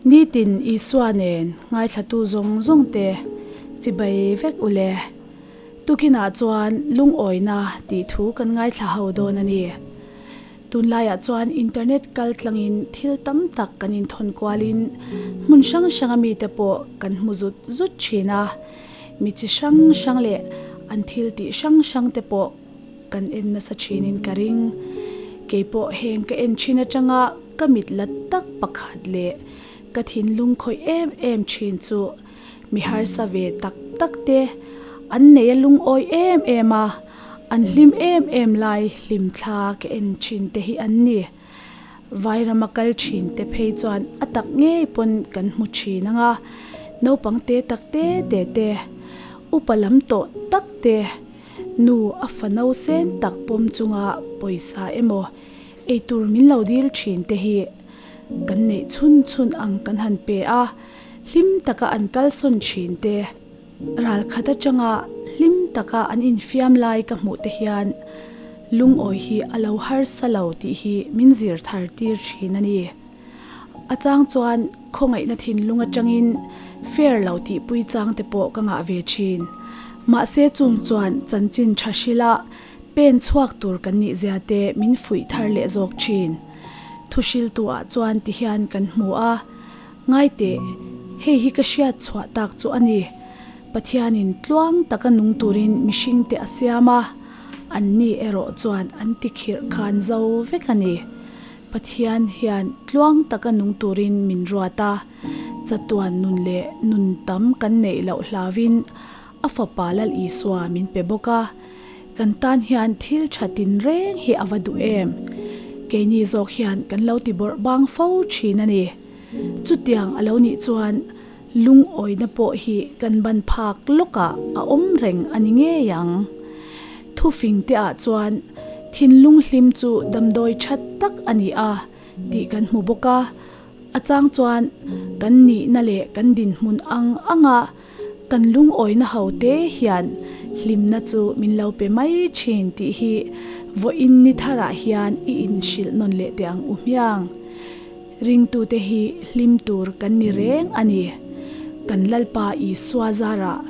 Nitin Isua nen ngaithlatu zawng zawng te chibai vek u le. Tukinah chuan lungawina tih thu kan ngaithla ho dawn a ni. Tunlaiah chuan internet kal tlangin thil tam tak kan inthawn kualin hmun hrang hranga mite pawh kan hmu zut zut thin a. Mi chi hrang hrang leh an thil tih hrang hrang te pawh kan en nasa thinin ka ring. Keipawh heng ka en thin atanga ka mit la tak pakhat leh ka thinlung khawih em em thin chu mi harsa ve tak tak te an nei a lungawi em em a, an hlim em em lai hlim thla ka en thin te hi an ni. Vairama kal thin te phei chuan a tak ngei pawn kan hmu thin ang a, naupang te tak te te te, upa lam tawh tak te, nu a fa no sen tak pawm chunga pawisa emaw eitur min lo dil thin te hi kan neih chhun chhun ang kan han pe a, hlim taka an kalsawn thin te. Ral khat atanga hlim taka an infiam lai ka hmuh te hian lungawi hi a lo harsa lo tih hi min zir thar tir thin a ni. A chang chuan khawngaihna thinlung atangin fair lo tihpui chang te pawh ka ngah ve thin. Mahse chung chuan chanchin tha hrila pen chhuak tur kan nih zia te min fuih thar leh zawk thin. Thuhriltu ah chuan ti hian kan hmu a. Ngaiteh, hei hi ka hriat chhuah tak chu a ni. Pathianin tluang taka nung turin mihringte a siam a, anni erawh chuan an tikhirh khan zo vek a ni. Pathian hian tluang taka nung turin min ruat a, chatuan nun leh nun tam kan neih loh hlauhin a Fapa Lal Isua min pe bawk a. Kan tan hian thil tha tinreng hi a va duh em? Keini zawk hian kan lo ti bawrh bang fo thin a ni. Chutiang a lo nih chuan lungawina pawh hi kan ban phak lawkah a awm reng a ni ngei ang. Thufing te ah chuan thinlung hlim chu damdawi tha tak a ni a tih kan hmu bawk a, a chang chuan kan nihna leh kan dinhmun ang anga Kan lungawina ho te hian hlimna chu min lo pe mai thin tih hi vawiin ni tharah hian i inhrilh nawn leh teh ang u hmiang. Ringtute hi hlim tur kan ni reng a ni. Kan Lalpa Isua zarah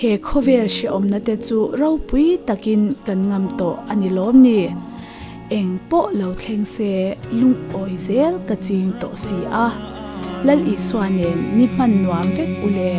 he khawvel hrehawmna te chu ropui takin kan ngam tawh a ni lawm ni. Eng pawh lo thleng se lungawi zel ka ching tawh si a. Lal Isua nen ni hman nuam vek u le.